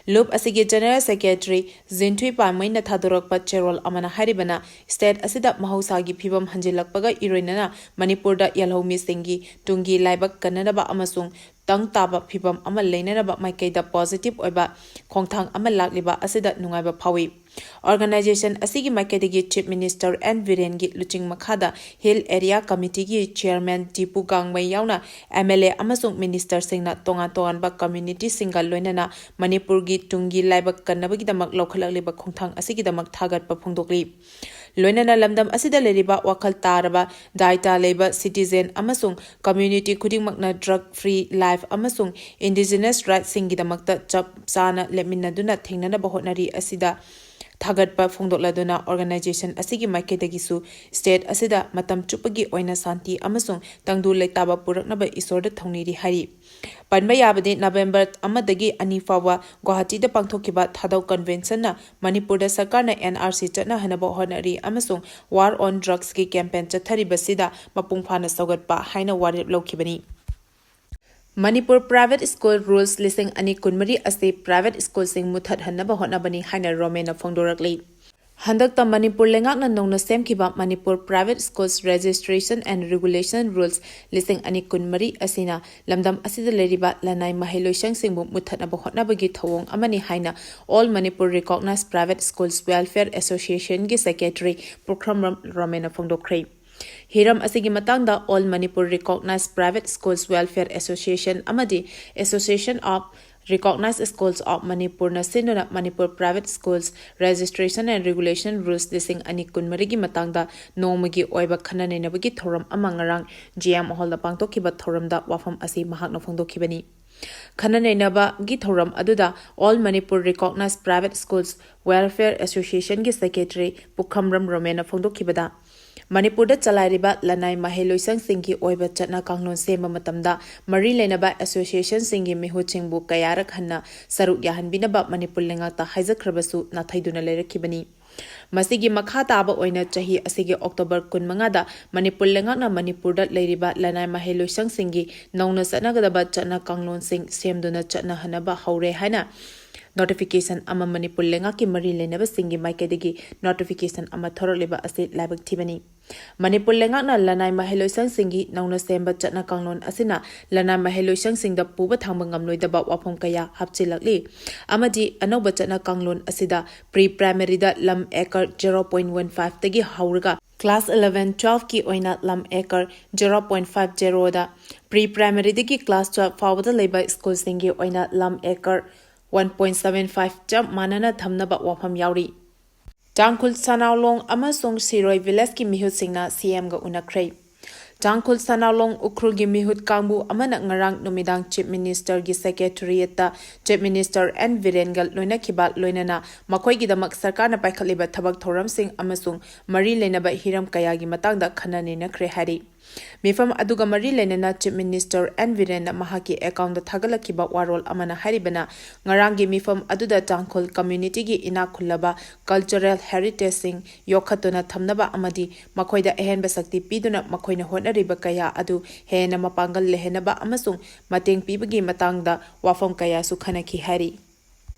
ꯂꯨꯞ ꯑꯁꯤꯒꯤ General Secretary ꯖꯤꯟꯊꯨꯏ ꯄꯥꯟꯃꯩꯅ ꯊꯥꯗꯣꯔꯛꯄ ꯆꯦꯔꯣꯜ ꯑꯃꯅ ꯍꯥꯏꯔꯤꯕꯅ, state ꯑꯁꯤꯗ ꯃꯍꯧꯁꯥꯒꯤ ꯐꯤꯕꯝ ꯍꯟꯖꯤꯜꯂꯛꯄꯒ ꯏꯔꯣꯏꯅꯅ ꯃꯅꯤꯄꯨꯔꯗ ꯌꯦꯜꯍꯧꯃꯤꯁꯤꯡꯒꯤ ꯇꯨꯡꯒꯤ ꯂꯥꯏꯕꯛ ꯀꯟꯅꯅꯕ ꯑꯃꯁꯨꯡ ꯇꯪ ꯇꯥꯕ ꯐꯤꯕꯝ ꯑꯃ ꯂꯩꯅꯅꯕ ꯃꯥꯏꯀꯩꯗ positive ꯑꯣꯏꯕ ꯈꯣꯡꯊꯥꯡ ꯑꯃ ꯂꯥꯛꯂꯤꯕ ꯑꯁꯤꯗ ꯅꯨꯡꯉꯥꯏꯕ ꯐꯥꯎꯏ꯫ Organization ꯑꯁꯤꯒꯤ ꯃꯥꯏꯀꯩꯗꯒꯤ Chief Minister ꯑꯦꯟ ꯕꯤꯔꯦꯟꯒꯤ ꯂꯨꯆꯤꯡ ꯃꯈꯥꯗ Hill Area Committeeꯒꯤ Chairman ꯗꯤꯄꯨ ꯒꯥꯡꯃꯩ ꯌꯥꯎꯅ MLA ꯑꯃꯁꯨꯡ ministerꯁꯤꯡꯅ ꯇꯣꯉꯥꯟ ꯇꯣꯉꯥꯟꯕ communityꯁꯤꯡꯒ ꯂꯣꯏꯅꯅ ꯃꯅꯤꯄꯨꯔꯒꯤ ꯇꯨꯡꯒꯤ ꯂꯥꯏꯕꯛ ꯀꯟꯅꯕꯒꯤꯗꯃꯛ ꯂꯧꯈꯠꯂꯛꯂꯤꯕ ꯈꯣꯡꯊꯥꯡ ꯑꯁꯤꯒꯤꯗꯃꯛ ꯊꯥꯒꯠꯄ ꯐꯣꯡꯗꯣꯛꯂꯤ꯫ ꯂꯣꯏꯅꯅ ꯂꯝꯗꯝ ꯑꯁꯤꯗ ꯂꯩꯔꯤꯕ ꯋꯥꯈꯜ ꯇꯥꯔꯕ ꯗꯥꯏꯇꯥ ꯂꯩꯕ citizen ꯑꯃꯁꯨꯡ community ꯈꯨꯗꯤꯡꯃꯛꯅ drug free life ꯑꯃꯁꯨꯡ indigenous rightꯁꯤꯡꯒꯤꯗꯃꯛꯇ ꯆꯞ ꯆꯥꯅ ꯂꯦꯞꯃꯤꯟꯅꯗꯨꯅ ꯊꯦꯡꯅꯅꯕ ꯍꯣꯠꯅꯔꯤ ꯑꯁꯤꯗ ꯊꯥꯒꯠꯄ ꯐꯣꯡꯗꯣꯛꯂꯗꯨꯅ, organization ꯑꯁꯤꯒꯤ ꯃꯥꯏꯀꯩꯗꯒꯤꯁꯨ state ꯑꯁꯤꯗ ꯃꯇꯝ ꯆꯨꯞꯄꯒꯤ ꯑꯣꯏꯅ ꯁꯥꯟꯇꯤ ꯑꯃꯁꯨꯡ ꯇꯪꯗꯨ ꯂꯩꯇꯥꯕ ꯄꯨꯔꯛꯅꯕ ꯏꯁꯣꯔꯗ ꯊꯧꯅꯤꯔꯤ ꯍꯥꯏꯔꯤ꯫ ꯄꯟꯕ ꯌꯥꯕꯗꯤ, November ꯑꯃꯗꯒꯤ ꯑꯅꯤ ꯐꯥꯎꯕ ꯒꯨꯋꯥꯍꯥꯇꯤꯗ ꯄꯥꯡꯊꯣꯛꯈꯤꯕ ꯊꯥꯗꯧ Conventionꯅ ꯃꯅꯤꯄꯨꯔꯗ ꯁꯔꯀꯥꯔꯅ NRC ꯆꯠꯅꯍꯟꯅꯕ ꯍꯣꯠꯅꯔꯤ ꯑꯃꯁꯨꯡ War on Drugsꯀꯤ campaign ꯆꯠꯊꯔꯤꯕꯁꯤꯗ ꯃꯄꯨꯡ ꯐꯥꯅ ꯁꯧꯒꯠꯄ ꯍꯥꯏꯅ ꯋꯥꯔꯦꯞ ꯂꯧꯈꯤꯕꯅꯤ꯫ ꯃꯅꯤꯄꯨꯔ Private School Rules ꯂꯤꯁꯤꯡ ꯑꯅꯤ ꯀꯨꯟꯃꯔꯤ ꯑꯁꯤ private schoolꯁꯤꯡ ꯃꯨꯠꯊꯠꯍꯟꯅꯕ ꯍꯣꯠꯅꯕꯅꯤ ꯍꯥꯏꯅ ꯔꯣꯃꯦꯅ ꯐꯣꯡꯗꯣꯔꯛꯂꯤ꯫ ꯍꯟꯗꯛꯇ ꯃꯅꯤꯄꯨꯔ ꯂꯩꯉꯥꯛꯅ ꯅꯧꯅ ꯁꯦꯝꯈꯤꯕ Manipur Private Schools Registration and Regulation Rules ꯂꯤꯁꯤꯡ ꯑꯅꯤ ꯀꯨꯟꯃꯔꯤ ꯑꯁꯤꯅ ꯂꯝꯗꯝ ꯑꯁꯤꯗ ꯂꯩꯔꯤꯕ ꯂꯅꯥꯏ ꯃꯍꯩꯂꯣꯏꯁꯪꯁꯤꯡꯕꯨ ꯃꯨꯠꯊꯠꯅꯕ ꯍꯣꯠꯅꯕꯒꯤ ꯊꯧꯑꯣꯡ ꯑꯃꯅꯤ ꯍꯥꯏꯅ All Manipur Recognized Private Schools Welfare Associationꯒꯤ Secretary ꯄꯨꯈ꯭ꯔꯝꯕꯝ ꯔꯣꯃꯦꯅ ꯐꯣꯡꯗꯣꯛꯈ꯭ꯔꯦ꯫ ꯍꯤꯔꯝ ꯑꯁꯤꯒꯤ ꯃꯇꯥꯡꯗ All Manipur Recognized Private Schools Welfare Association ꯑꯃꯗꯤ Association of Recognized Schools of Manipurꯅ ꯁꯤꯟꯗꯨꯅ Manipur Private Schools Registration and Regulation Rules ꯂꯤꯁꯤꯡ ꯑꯅꯤ ꯀꯨꯟꯃꯔꯤꯒꯤ ꯃꯇꯥꯡꯗ ꯅꯣꯡꯃꯒꯤ ꯑꯣꯏꯕ ꯈꯟꯅ ꯅꯩꯅꯕꯒꯤ ꯊꯧꯔꯝ ꯑꯃ ꯉꯔꯥꯡ GM Hallꯗ ꯄꯥꯡꯊꯣꯛꯈꯤꯕ ꯊꯧꯔꯝꯗ ꯋꯥꯐꯝ ꯑꯁꯤ ꯃꯍꯥꯛꯅ ꯐꯣꯡꯗꯣꯛꯈꯤꯕꯅꯤ꯫ ꯈꯟꯅ ꯅꯩꯅꯕꯒꯤ ꯊꯧꯔꯝ ꯑꯗꯨꯗ All Manipur Recognized Private Schools Welfare Associationꯒꯤ Secretary ꯄꯨꯈꯝꯔꯝ ꯔꯣꯃꯦꯅ ꯐꯣꯡꯗꯣꯛꯈꯤꯕꯗ, ꯃꯅꯤꯄꯨꯔꯗ ꯆꯂꯥꯏꯔꯤꯕ ꯂꯅꯥꯏ ꯃꯍꯩꯂꯣꯏꯁꯪꯁꯤꯡꯒꯤ ꯑꯣꯏꯕ ꯆꯠꯅ ꯀꯥꯡꯂꯣꯟ ꯁꯦꯝꯕ ꯃꯇꯝꯗ ꯃꯔꯤ ꯂꯩꯅꯕ associationꯁꯤꯡꯒꯤ ꯃꯤꯍꯨꯠꯁꯤꯡꯕꯨ ꯀꯌꯥꯔꯛ ꯍꯟꯅ ꯁꯔꯨꯛ ꯌꯥꯍꯟꯕꯤꯅꯕ ꯃꯅꯤꯄꯨꯔ ꯂꯩꯉꯥꯛꯇ ꯍꯥꯏꯖꯈ꯭ꯔꯕꯁꯨ ꯅꯥꯊꯩꯗꯨꯅ ꯂꯩꯔꯛꯈꯤꯕꯅꯤ꯫ ꯃꯁꯤꯒꯤ ꯃꯈꯥ ꯇꯥꯕ ꯑꯣꯏꯅ ꯆꯍꯤ ꯑꯁꯤꯒꯤ October ꯀꯨꯟꯃꯉꯥꯗ ꯃꯅꯤꯄꯨꯔ ꯂꯩꯉꯥꯛꯅ ꯃꯅꯤꯄꯨꯔꯗ ꯂꯩꯔꯤꯕ ꯂꯅꯥꯏ ꯃꯍꯩꯂꯣꯏꯁꯪꯁꯤꯡꯒꯤ ꯅꯧꯅ ꯆꯠꯅꯒꯗꯕ ꯆꯠꯅ ꯀꯥꯡꯂꯣꯟꯁꯤꯡ ꯁꯦꯝꯗꯨꯅ ꯆꯠꯅꯍꯟꯅꯕ ꯍꯧꯔꯦ ꯍꯥꯏꯅ ꯅꯣꯇꯤꯐꯤꯀꯦꯁꯟ ꯑꯃ ꯃꯅꯤꯄꯨꯔ ꯂꯩꯉꯥꯛꯀꯤ ꯃꯔꯤ ꯂꯩꯅꯕꯁꯤꯡꯒꯤ ꯃꯥꯏꯀꯩꯗꯒꯤ ꯅꯣꯇꯤꯐꯤꯀꯦꯁꯟ ꯑꯃ ꯊꯣꯔꯛꯂꯤꯕ ꯑꯁꯤ ꯂꯥꯏꯕꯛ ꯊꯤꯕꯅꯤ꯫ ꯃꯅꯤꯄꯨꯔ ꯂꯩꯉꯥꯛꯅ ꯂꯅꯥꯏ ꯃꯍꯩꯂꯣꯏꯁꯪꯁꯤꯡꯒꯤ ꯅꯧꯅ ꯁꯦꯝꯕ ꯆꯠꯅ ꯀꯥꯡꯂꯣꯟ ꯑꯁꯤꯅ ꯂꯅꯥꯏ ꯃꯍꯩꯂꯣꯏꯁꯪꯁꯤꯡꯗ ꯄꯨꯕ ꯊꯥꯡꯕ ꯉꯝꯂꯣꯏꯗꯕ ꯋꯥꯐꯝ ꯀꯌꯥ ꯍꯥꯞꯆꯤꯜꯂꯛꯂꯤ꯫ ꯑꯃꯗꯤ ꯑꯅꯧꯕ ꯆꯠꯅ ꯀꯥꯡꯂꯣꯟ ꯑꯁꯤꯗ ꯄ꯭ꯔꯤ ꯄ꯭ꯔꯥꯏꯃꯔꯤꯗ ꯂꯝ ꯑꯦꯀꯔ ꯖꯦꯔꯣ ꯄꯣꯏꯟ ꯋꯥꯟ ꯐꯥꯏꯚꯇꯒꯤ ꯍꯧꯔꯒ ꯀ꯭ꯂꯥꯁ ꯏꯂꯚꯦꯟ ꯇꯨꯋꯦꯜꯐꯀꯤ ꯑꯣꯏꯅ ꯂꯝ ꯑꯦꯀꯔ ꯖꯦꯔꯣ ꯄꯣꯏꯟ ꯐꯥꯏꯚ ꯖꯦꯔꯣꯗ, ꯄ꯭ꯔꯤ ꯄ꯭ꯔꯥꯏꯃꯔꯤꯗꯒꯤ ꯀ꯭ꯂꯥꯁ ꯇꯨꯋꯦꯜꯐ ꯐꯥꯎꯕꯗ ꯂꯩꯕ ꯁ꯭ꯀꯨꯜꯁꯤꯡꯒꯤ ꯑꯣꯏꯅ ꯂꯝ acre one point seven five ꯆꯞ ꯃꯥꯟꯅꯅ ꯊꯝꯅꯕ ꯋꯥꯐꯝ ꯌꯥꯎꯔꯤ꯫ ꯇꯥꯡꯈꯨꯜ ꯁꯅꯥꯎꯂꯣꯡ ꯑꯃꯁꯨꯡ ꯁꯤꯔꯣꯏ ꯚꯤꯂꯦꯖꯀꯤ ꯃꯤꯍꯨꯠꯁꯤꯡꯅ ꯁꯤ ꯑꯦꯝꯒ ꯎꯅꯈ꯭ꯔꯦ꯫ ꯇꯥꯡꯈꯨꯜ ꯁꯅꯥꯎꯂꯣꯡ ꯎꯈ꯭ꯔꯨꯜꯒꯤ ꯃꯤꯍꯨꯠ ꯀꯥꯡꯕꯨ ꯑꯃꯅ ꯉꯔꯥꯡ ꯅꯨꯃꯤꯗꯥꯡ ꯆꯤꯐ ꯃꯤꯅꯤꯁꯇꯔꯒꯤ ꯁꯦꯀ꯭ꯔꯦꯇꯔꯤꯌꯦꯠꯇ ꯆꯤꯐ ꯃꯤꯅꯤꯁꯇꯔ ꯑꯦꯟ ꯕꯤꯔꯦꯟꯒ ꯂꯣꯏꯅꯈꯤꯕ, ꯂꯣꯏꯅꯅ ꯃꯈꯣꯏꯒꯤꯗꯃꯛ ꯁꯔꯀꯥꯔꯅ ꯄꯥꯏꯈꯠꯂꯤꯕ ꯊꯕꯛ ꯊꯧꯔꯝꯁꯤꯡ ꯑꯃꯁꯨꯡ ꯃꯔꯤ ꯂꯩꯅꯕ ꯍꯤꯔꯝ ꯀꯌꯥꯒꯤ ꯃꯇꯥꯡꯗ ꯈꯟꯅ ꯅꯩꯅꯈ꯭ꯔꯦ ꯍꯥꯏꯔꯤ꯫ ꯃꯤꯐꯝ ꯑꯗꯨꯒ ꯃꯔꯤ ꯂꯩꯅꯅ ꯆꯤꯐ ꯃꯤꯅꯤꯁꯇꯔ ꯑꯦꯟ ꯕꯤꯔꯦꯟꯅ ꯃꯍꯥꯛꯀꯤ ꯑꯦꯀꯥꯎꯟꯗ ꯊꯥꯒꯠꯂꯛꯈꯤꯕ ꯋꯥꯔꯣꯜ ꯑꯃꯅ ꯍꯥꯏꯔꯤꯕꯅ, ꯉꯔꯥꯡꯒꯤ ꯃꯤꯐꯝ ꯑꯗꯨꯗ ꯇꯥꯡꯈꯨꯜ ꯀꯝꯃ꯭ꯌꯨꯅꯤꯇꯤꯒꯤ ꯏꯅꯥꯛ ꯈꯨꯜꯂꯕ ꯀꯜꯆꯔꯦꯜ ꯍꯦꯔꯤꯇꯦꯖꯁꯤꯡ ꯌꯣꯛꯈꯠꯇꯨꯅ ꯊꯝꯅꯕ ꯑꯃꯗꯤ ꯃꯈꯣꯏꯗ ꯑꯍꯦꯟꯕ ꯁꯛꯇꯤ ꯄꯤꯗꯨꯅ ꯃꯈꯣꯏꯅ ꯍꯣꯠꯅꯔꯤꯕ ꯀꯌꯥ ꯑꯗꯨ ꯍꯦꯟꯅ ꯃꯄꯥꯡꯒꯜ ꯂꯩꯍꯟꯅꯕ ꯑꯃꯁꯨꯡ ꯃꯇꯦꯡ ꯄꯤꯕꯒꯤ ꯃꯇꯥꯡꯗ ꯋꯥꯐꯝ ꯀꯌꯥꯁꯨ ꯈꯟꯅꯈꯤ ꯍꯥꯏꯔꯤ꯫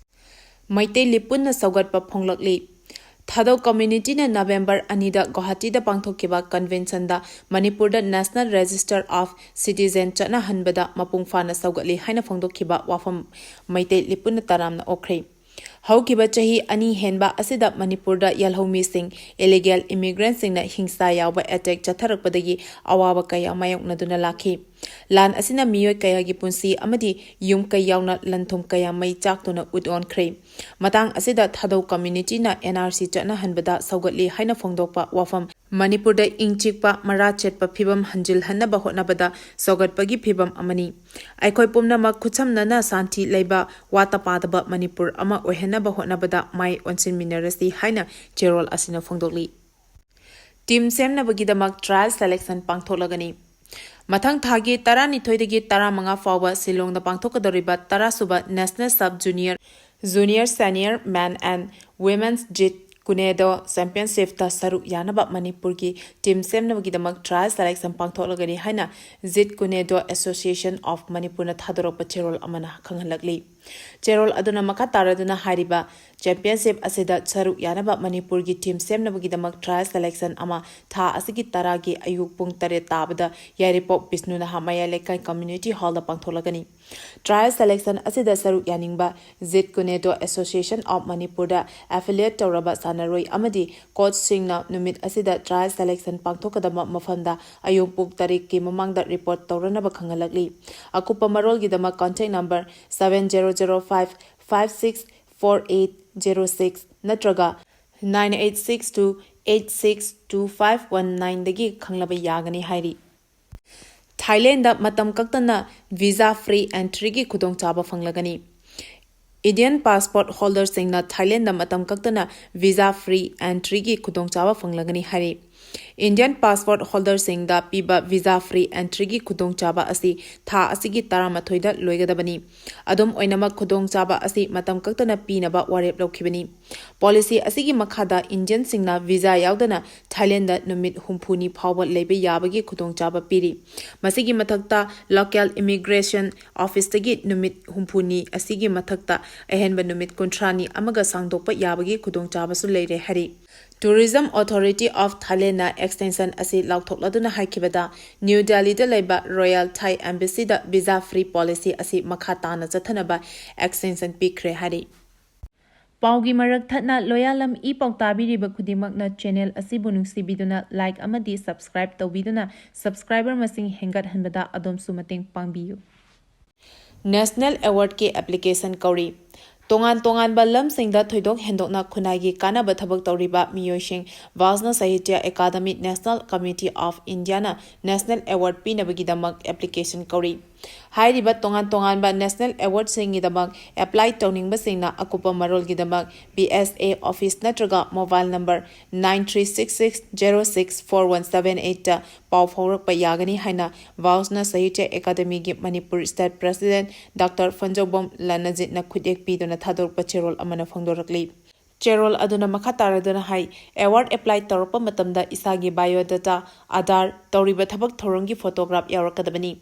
ꯃꯩꯇꯩ ꯂꯤꯄꯨꯟꯅ ꯁꯧꯒꯠꯄ ꯐꯣꯡꯂꯛꯂꯤ꯫ ꯊꯥꯗꯧ ꯀꯝꯃ꯭ꯌꯨꯅꯤꯇꯤꯅ ꯅꯕꯦꯝꯕꯔ ꯑꯅꯤꯗ ꯒꯨꯋꯥꯍꯥꯇꯤꯗ ꯄꯥꯡꯊꯣꯛꯈꯤꯕ ꯀꯟꯚꯦꯟꯁꯟꯗ ꯃꯅꯤꯄꯨꯔꯗ National Register of Citizen ꯆꯠꯅꯍꯟꯕꯗ ꯃꯄꯨꯡ ꯐꯥꯅ ꯁꯧꯒꯠꯂꯤ ꯍꯥꯏꯅ ꯐꯣꯡꯗꯣꯛꯈꯤꯕ ꯋꯥꯐꯝ ꯃꯩꯇꯩ ꯂꯤꯄꯨꯟꯅ ꯇꯔꯥꯝꯅ ꯑꯣꯛꯈ꯭ꯔꯦ꯫ ꯍꯧꯈꯤꯕ ꯆꯍꯤ ꯑꯅꯤ ꯍꯦꯟꯕ ꯑꯁꯤꯗ ꯃꯅꯤꯄꯨꯔꯗ ꯌꯦꯜꯍꯧꯃꯤꯁꯤꯡ, ꯏꯂꯤꯒꯦꯜ ꯏꯃꯤꯒ꯭ꯔꯦꯟꯠꯁꯤꯡꯅ ꯍꯤꯡꯁꯥ ꯌꯥꯎꯕ ꯑꯦꯇꯦꯛ ꯆꯠꯊꯔꯛꯄꯗꯒꯤ ꯑꯋꯥꯕ ꯀꯌꯥ ꯃꯥꯌꯣꯛꯅꯗꯨꯅ ꯂꯥꯛꯈꯤ꯫ ꯂꯥꯟ ꯑꯁꯤꯅ ꯃꯤꯑꯣꯏ ꯀꯌꯥꯒꯤ ꯄꯨꯟꯁꯤ ꯑꯃꯗꯤ ꯌꯨꯝ ꯀꯩ ꯌꯥꯎꯅ ꯂꯟ ꯊꯨꯝ ꯀꯌꯥ ꯃꯩ ꯆꯥꯛꯇꯨꯅ ꯎꯠ ꯑꯣꯟꯈ꯭ꯔꯦ꯫ ꯃꯇꯥꯡ ꯑꯁꯤꯗ ꯊꯥꯗꯧ ꯀꯝꯃ꯭ꯌꯨꯅꯤꯇꯤꯅ ꯑꯦꯟ ꯑꯥꯔ ꯁꯤ ꯆꯠꯅꯍꯟꯕꯗ ꯁꯧꯒꯠꯂꯤ ꯍꯥꯏꯅ ꯐꯣꯡꯗꯣꯛꯄ ꯋꯥꯐꯝ ꯃꯅꯤꯄꯨꯔꯗ ꯏꯪ ꯆꯤꯛꯄ, ꯃꯔꯥ ꯆꯦꯠꯄ ꯐꯤꯕꯝ ꯍꯟꯖꯤꯜꯍꯟꯅꯕ ꯍꯣꯠꯅꯕꯗ ꯁꯧꯒꯠꯄꯒꯤ ꯐꯤꯕꯝ ꯑꯃꯅꯤ꯫ ꯑꯩꯈꯣꯏ ꯄꯨꯝꯅꯃꯛ ꯈꯨꯠꯁꯝꯅꯅ ꯁꯥꯟꯇꯤ ꯂꯩꯕ, ꯋꯥꯠꯇ ꯄꯥꯗꯕ ꯃꯅꯤꯄꯨꯔ ꯑꯃ ꯑꯣꯏꯍꯟꯅꯕ ꯍꯣꯠꯅꯕꯗ ꯃꯥꯏ ꯑꯣꯟꯁꯤꯟꯃꯤꯟꯅꯔꯁꯤ ꯍꯥꯏꯅ ꯆꯦꯔꯣꯜ ꯑꯁꯤꯅ ꯐꯣꯡꯗꯣꯛꯂꯤ꯫ ꯇꯤꯝ ꯁꯦꯝꯅꯕꯒꯤꯗꯃꯛ ꯇ꯭ꯔꯥꯌꯦꯜ ꯁꯦꯂꯦꯛꯁꯟ ꯄꯥꯡꯊꯣꯛꯂꯒꯅꯤ꯫ ꯃꯊꯪ ꯊꯥꯒꯤ ꯇꯔꯥꯅꯤꯊꯣꯏꯗꯒꯤ ꯇꯔꯥꯃꯉꯥ ꯐꯥꯎꯕ ꯁꯤꯂꯣꯡꯗ ꯄꯥꯡꯊꯣꯛꯀꯗꯧꯔꯤꯕ ꯇꯔꯥꯁꯨꯕ National Sub Junior, Junior Senior Men and Women's Jeet Kune Do Championshipꯇ ꯁꯔꯨꯛ ꯌꯥꯅꯕ ꯃꯅꯤꯄꯨꯔꯒꯤ ꯇꯤꯝ ꯁꯦꯝꯅꯕꯒꯤꯗꯃꯛ ꯇ꯭ꯔꯥꯌꯦꯜ ꯁꯦꯂꯦꯛꯁꯟ ꯄꯥꯡꯊꯣꯛꯂꯒꯅꯤ ꯍꯥꯏꯅ Jeet Kune Do Association of Manipurꯅ ꯊꯥꯗꯣꯔꯛꯄ ꯆꯦꯔꯣꯜ ꯑꯃꯅ ꯈꯪꯍꯜꯂꯛꯂꯤ꯫ ꯆꯦꯔꯣꯜ ꯑꯗꯨꯅ ꯃꯈꯥ ꯇꯥꯔꯗꯨꯅ ꯍꯥꯏꯔꯤꯕ ꯆꯦꯝꯄꯤꯌꯟꯁꯤꯞ ꯑꯁꯤꯗ ꯁꯔꯨꯛ ꯌꯥꯅꯕ ꯃꯅꯤꯄꯨꯔꯒꯤ ꯇꯤꯝ ꯁꯦꯝꯅꯕꯒꯤꯗꯃꯛ trial selection ꯑꯃ ꯊꯥ ꯑꯁꯤꯒꯤ ꯇꯔꯥꯒꯤ ꯑꯌꯨꯛ ꯄꯨꯡ ꯇꯔꯦꯠ ꯇꯥꯕꯗ ꯌꯥꯏꯔꯤꯄꯣꯛ ꯕꯤꯁꯅꯨ ꯅꯍꯥ ꯃꯌꯥꯏ ꯂꯩꯀꯥꯏ community hallꯗ ꯄꯥꯡꯊꯣꯛꯂꯒꯅꯤ꯫ Trial selection ꯑꯁꯤꯗ ꯁꯔꯨꯛ ꯌꯥꯅꯤꯡꯕ Jeet Kune Do Association of Manipurꯗ affiliate ꯇꯧꯔꯕ ꯁꯥꯟꯅꯔꯣꯏ ꯑꯃꯗꯤ coachꯁꯤꯡꯅ ꯅꯨꯃꯤꯠ ꯑꯁꯤꯗ trial selection ꯄꯥꯡꯊꯣꯛꯀꯗꯕ ꯃꯐꯝꯗ ꯑꯌꯨꯛ ꯄꯨꯡ ꯇꯔꯦꯠꯀꯤ ꯃꯃꯥꯡꯗ report ꯇꯧꯔꯅꯕ ꯈꯪꯍꯜꯂꯛꯂꯤ꯫ ꯑꯀꯨꯞꯄ ꯃꯔꯣꯜꯒꯤꯗꯃꯛ contact number seven zero zero five five six four eight zero six ꯅꯠꯇ꯭ꯔꯒ nine eight six two eight six two five one nineꯗꯒꯤ ꯈꯪꯂꯕ ꯌꯥꯒꯅꯤ ꯍꯥꯏꯔꯤ꯫ ꯊꯥꯏꯂꯦꯟꯗ ꯃꯇꯝ ꯀꯛꯇꯅ visa free entryꯒꯤ ꯈꯨꯗꯣꯡꯆꯥꯕ ꯐꯪꯂꯒꯅꯤ꯫ Indian passport holderꯁꯤꯡꯅ ꯊꯥꯏꯂꯦꯟꯗ ꯃꯇꯝ ꯀꯛꯇꯅ visa free entryꯒꯤ ꯈꯨꯗꯣꯡꯆꯥꯕ ꯐꯪꯂꯒꯅꯤ ꯍꯥꯏꯔꯤ꯫ Indian passport holderꯁꯤꯡꯗ ꯄꯤꯕ visa free entryꯒꯤ ꯈꯨꯗꯣꯡꯆꯥꯕ ꯑꯁꯤ ꯊꯥ ꯑꯁꯤꯒꯤ ꯇꯔꯥꯃꯥꯊꯣꯏꯗ ꯂꯣꯏꯒꯗꯕꯅꯤ꯫ ꯑꯗꯨꯝ ꯑꯣꯏꯅꯃꯛ, ꯈꯨꯗꯣꯡꯆꯥꯕ ꯑꯁꯤ ꯃꯇꯝ ꯀꯛꯇꯅ ꯄꯤꯅꯕ ꯋꯥꯔꯦꯞ ꯂꯧꯈꯤꯕꯅꯤ꯫ Policy ꯑꯁꯤꯒꯤ ꯃꯈꯥꯗ Indianꯁꯤꯡꯅ visa ꯌꯥꯎꯗꯅ ꯊꯥꯏꯂꯦꯟꯗ ꯅꯨꯃꯤꯠ ꯍꯨꯝꯐꯨꯅꯤ ꯐꯥꯎꯕ ꯂꯩꯕ ꯌꯥꯕꯒꯤ ꯈꯨꯗꯣꯡꯆꯥꯕ ꯄꯤꯔꯤ꯫ ꯃꯁꯤꯒꯤ ꯃꯊꯛꯇ, local immigration officeꯇꯒꯤ ꯅꯨꯃꯤꯠ ꯍꯨꯝꯐꯨꯅꯤ ꯑꯁꯤꯒꯤ ꯃꯊꯛꯇ ꯑꯍꯦꯟꯕ ꯅꯨꯃꯤꯠ ꯀꯨꯟꯊ꯭ꯔꯥꯅꯤ ꯑꯃꯒ ꯁꯥꯡꯗꯣꯛꯄ ꯌꯥꯕꯒꯤ ꯈꯨꯗꯣꯡꯆꯥꯕꯁꯨ ꯂꯩꯔꯦ ꯍꯥꯏꯔꯤ꯫ Tourism Authority of Thailandꯅ extension ꯑꯁꯤ ꯂꯥꯎꯊꯣꯛꯂꯗꯨꯅ ꯍꯥꯏꯈꯤꯕꯗ, New Delhiꯗ ꯂꯩꯕ Royal Thai Embassyꯗ visa free policy ꯑꯁꯤ ꯃꯈꯥ ꯇꯥꯅ ꯆꯠꯊꯅꯕ extension ꯄꯤꯈ꯭ꯔꯦ ꯍꯥꯏꯔꯤ꯫ ꯄꯥꯎꯒꯤ ꯃꯔꯛ ꯊꯠꯅ ꯂꯣꯌꯥꯂꯝ ꯏ ꯄꯥꯎ ꯇꯥꯕꯤꯔꯤꯕ ꯈꯨꯗꯤꯡꯃꯛꯅ channel ꯑꯁꯤꯕꯨ ꯅꯨꯡꯁꯤꯕꯤꯗꯨꯅ like ꯑꯃꯗꯤ subscribe ꯇꯧꯕꯤꯗꯨꯅ subscriber ꯃꯁꯤꯡ ꯍꯦꯟꯒꯠꯍꯟꯕꯗ ꯑꯗꯣꯝꯁꯨ ꯃꯇꯦꯡ ꯄꯥꯡꯕꯤꯌꯨ꯫ National Awardꯀꯤ application ꯀꯧꯔꯤ꯫ ꯇꯣꯉꯥꯟ ꯇꯣꯉꯥꯟꯕ ꯂꯝꯁꯤꯡꯗ ꯊꯣꯏꯗꯣꯛ ꯍꯦꯟꯗꯣꯛꯅ ꯈꯨꯟꯅꯥꯏꯒꯤ ꯀꯥꯟꯅꯕ ꯊꯕꯛ ꯇꯧꯔꯤꯕ ꯃꯤꯑꯣꯏꯁꯤꯡ Vaishnav Sahitya Akademi National Committee of Indiaꯅ National Award ꯄꯤꯅꯕꯒꯤꯗꯃꯛ application ꯀꯧꯔꯤ꯫ ꯍꯥꯏꯔꯤꯕ ꯇꯣꯉꯥꯟ ꯇꯣꯉꯥꯟꯕ National Awardꯁꯤꯡꯒꯤꯗꯃꯛ apply ꯇꯧꯅꯤꯡꯕꯁꯤꯡꯅ ꯑꯀꯨꯞꯄ ꯃꯔꯣꯜꯒꯤꯗꯃꯛ BSA office ꯅꯠꯇ꯭ꯔꯒ mobile number nine three six six zero six four one seven eightꯇ ꯄꯥꯎ ꯐꯥꯎꯔꯛꯄ ꯌꯥꯒꯅꯤ ꯍꯥꯏꯅ Vaishnav Sahitya Akademiꯒꯤ Manipur State President Doctor ꯐꯟꯖꯧꯕꯝ ꯂꯥꯅꯖꯤꯠꯅ ꯈꯨꯠꯌꯦꯛ ꯄꯤꯗꯨꯅ ꯊꯥꯗꯣꯔꯛꯄ ꯆꯦꯔꯣꯜ ꯑꯃꯅ ꯐꯣꯡꯗꯣꯔꯛꯂꯤ꯫ ꯆꯦꯔꯣꯜ ꯑꯗꯨꯅ ꯃꯈꯥ ꯇꯥꯔꯗꯨꯅ ꯍꯥꯏ, ꯑꯦꯋꯥꯔꯗ ꯑꯦꯄ꯭ꯂꯥꯏ ꯇꯧꯔꯛꯄ ꯃꯇꯝꯗ ꯏꯁꯥꯒꯤ ꯕꯥꯏꯑꯣꯗꯥꯇꯥ, ꯑꯥꯙꯥꯔ, ꯇꯧꯔꯤꯕ ꯊꯕꯛ ꯊꯧꯔꯝꯒꯤ ꯐꯣꯇꯣꯒ꯭ꯔꯥꯐ ꯌꯥꯎꯔꯛꯀꯗꯕꯅꯤ꯫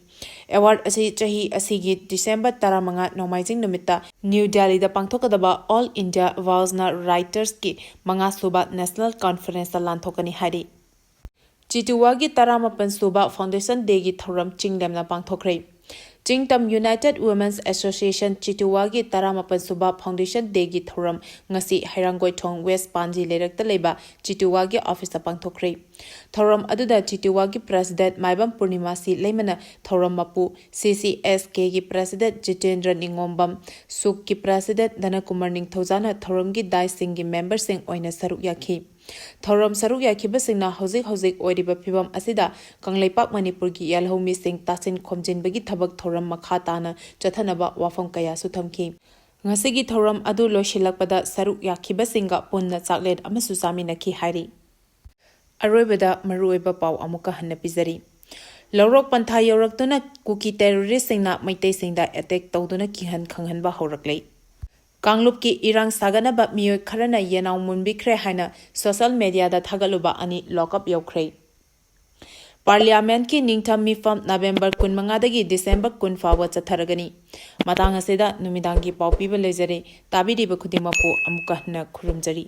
ꯑꯦꯋꯥꯔꯗ ꯑꯁꯤ ꯆꯍꯤ ꯑꯁꯤꯒꯤ ꯗꯤꯁꯦꯝꯕꯔ ꯇꯔꯥꯃꯉꯥ ꯅꯣꯡꯃꯥꯏꯖꯤꯡ ꯅꯨꯃꯤꯠꯇ ꯅ꯭ꯌꯨ ꯗꯦꯜꯂꯤꯗ ꯄꯥꯡꯊꯣꯛꯀꯗꯕ ꯑꯣꯜ ꯏꯟꯗꯤꯌꯥ ꯋꯥꯜꯁꯅꯥ ꯔꯥꯏꯇꯔꯁꯀꯤ ꯃꯉꯥꯁꯨꯕ ꯅꯦꯁꯅꯦꯜ ꯀꯟꯐꯔꯦꯟꯁꯇ ꯂꯥꯟꯊꯣꯛꯀꯅꯤ ꯍꯥꯏꯔꯤ꯫ ꯆꯤꯇꯨꯋꯥꯒꯤ ꯇꯔꯥꯃꯥꯄꯟ ꯁꯨꯕ ꯐꯥꯎꯟꯗꯦꯁꯟ ꯗꯦꯒꯤ ꯊꯧꯔꯝ ꯆꯤꯡ ꯂꯦꯝꯅ ꯄꯥꯡꯊꯣꯛꯈ꯭ꯔꯦ꯫ ꯆꯤꯡꯇꯝ ꯌꯨꯅꯥꯏꯇꯦꯗ ꯋꯨꯃꯦꯟꯁ ꯑꯦꯁꯣꯁꯤꯌꯦꯁꯟ ꯆꯤꯇꯨꯋꯥꯒꯤ ꯇꯔꯥꯃꯥꯄꯟ ꯁꯨꯕ ꯐꯥꯎꯟꯗꯦꯁꯟ ꯗꯦꯒꯤ ꯊꯧꯔꯝ ꯉꯁꯤ ꯍꯩꯔꯥꯡꯒꯣꯏꯊꯣꯡ ꯋꯦꯁ ꯄꯥꯟꯖꯤ ꯂꯩꯔꯛꯇ ꯂꯩꯕ ꯆꯤꯇꯨꯋꯥꯒꯤ ꯑꯣꯐꯤꯁꯇ ꯄꯥꯡꯊꯣꯛꯈ꯭ꯔꯦ꯫ ꯊꯧꯔꯝ ꯑꯗꯨꯗ ꯆꯤꯇꯨꯋꯥꯒꯤ ꯄ꯭ꯔꯦꯁꯤꯗꯦꯟꯠ ꯃꯥꯏꯕꯝ ꯄꯨꯔꯅꯤꯃꯥꯁꯤ ꯂꯩꯃꯅ ꯊꯧꯔꯝ ꯃꯄꯨ, ꯁꯤ ꯁꯤ ꯑꯦꯁ ꯀꯦꯒꯤ ꯄ꯭ꯔꯦꯁꯤꯗꯦꯟꯠ ꯖꯤꯇꯦꯟꯗ꯭ꯔ ꯅꯤꯉꯣꯝꯕꯝ, ꯁꯨꯛꯀꯤ ꯄ꯭ꯔꯦꯁꯤꯗꯦꯟꯠ ꯙꯅꯀꯨꯃꯥꯔ ꯅꯤꯡꯊꯧꯖꯥꯅ ꯊꯧꯔꯝꯒꯤ ꯗꯥꯏꯁꯁꯤꯡꯒꯤ ꯃꯦꯝꯕꯔꯁꯤꯡ ꯑꯣꯏꯅ ꯁꯔꯨꯛ ꯌꯥꯈꯤ꯫ ꯊꯧꯔꯝ ꯁꯔꯨꯛ ꯌꯥꯈꯤꯕꯁꯤꯡꯅ ꯍꯧꯖꯤꯛ ꯍꯧꯖꯤꯛ ꯑꯣꯏꯔꯤꯕ ꯐꯤꯕꯝ ꯑꯁꯤꯗ ꯀꯪꯂꯩꯄꯥꯛ ꯃꯅꯤꯄꯨꯔꯒꯤ ꯌꯥꯜꯍꯧꯃꯤꯁꯤꯡ ꯇꯥꯁꯤꯟ ꯈꯣꯝꯖꯤꯟꯕꯒꯤ ꯊꯕꯛ ꯊꯧꯔꯝ ꯃꯈꯥ ꯇꯥꯅ ꯆꯠꯊꯅꯕ ꯋꯥꯐꯝ ꯀꯌꯥꯁꯨ ꯊꯝꯈꯤ꯫ ꯉꯁꯤꯒꯤ ꯊꯧꯔꯝ ꯑꯗꯨ ꯂꯣꯏꯁꯤꯜꯂꯛꯄꯗ ꯁꯔꯨꯛ ꯌꯥꯈꯤꯕꯁꯤꯡꯒ ꯄꯨꯟꯅ ꯆꯥꯛꯂꯦꯟ ꯑꯃꯁꯨ ꯆꯥꯃꯤꯟꯅꯈꯤ ꯍꯥꯏꯔꯤ꯫ ꯑꯔꯣꯏꯕꯗ ꯃꯔꯨꯑꯣꯏꯕ ꯄꯥꯎ ꯑꯃꯨꯛꯀ ꯍꯟꯅ ꯄꯤꯖꯔꯤ꯫ ꯂꯧꯔꯣꯛ ꯄꯟꯊꯥ ꯌꯧꯔꯛꯇꯨꯅ ꯀꯨꯀꯤ ꯇꯦꯔꯣꯔꯤꯁꯁꯤꯡꯅ ꯃꯩꯇꯩꯁꯤꯡꯗ ꯑꯦꯇꯦꯛ ꯇꯧꯗꯨꯅ ꯀꯤꯍꯟ ꯈꯪꯍꯟꯕ ꯍꯧꯔꯛꯂꯦ꯫ ꯀꯥꯡꯂꯨꯞꯀꯤ ꯏꯔꯥꯡ ꯁꯥꯒꯠꯅꯕ ꯃꯤꯑꯣꯏ ꯈꯔꯅ ꯌꯦꯅꯥꯎ ꯃꯨꯟꯕꯤꯈ꯭ꯔꯦ ꯍꯥꯏꯅ ꯁꯣꯁꯦꯜ ꯃꯦꯗꯤꯌꯥꯗ ꯊꯥꯒꯠꯂꯨꯕ ꯑꯅꯤ ꯂꯣꯛꯑꯞ ꯌꯧꯈ꯭ꯔꯦ꯫ ꯄꯥꯔꯂꯤꯌꯥꯃꯦꯟꯠꯀꯤ ꯅꯤꯡꯊꯝ ꯃꯤꯐꯝ ꯅꯕꯦꯝꯕꯔ ꯀꯨꯟꯃꯉꯥꯗꯒꯤ ꯗꯤꯁꯦꯝꯕꯔ ꯀꯨꯟ ꯐꯥꯎꯕ ꯆꯠꯊꯔꯒꯅꯤ꯫ ꯃꯇꯥꯡ ꯑꯁꯤꯗ ꯅꯨꯃꯤꯗꯥꯡꯒꯤ ꯄꯥꯎ ꯄꯤꯕ ꯂꯩꯖꯔꯦ꯫ ꯇꯥꯕꯤꯔꯤꯕ ꯈꯨꯗꯤꯡꯃꯛꯄꯨ ꯑꯃꯨꯛꯀ ꯍꯟꯅ ꯈꯨꯔꯨꯝꯖꯔꯤ꯫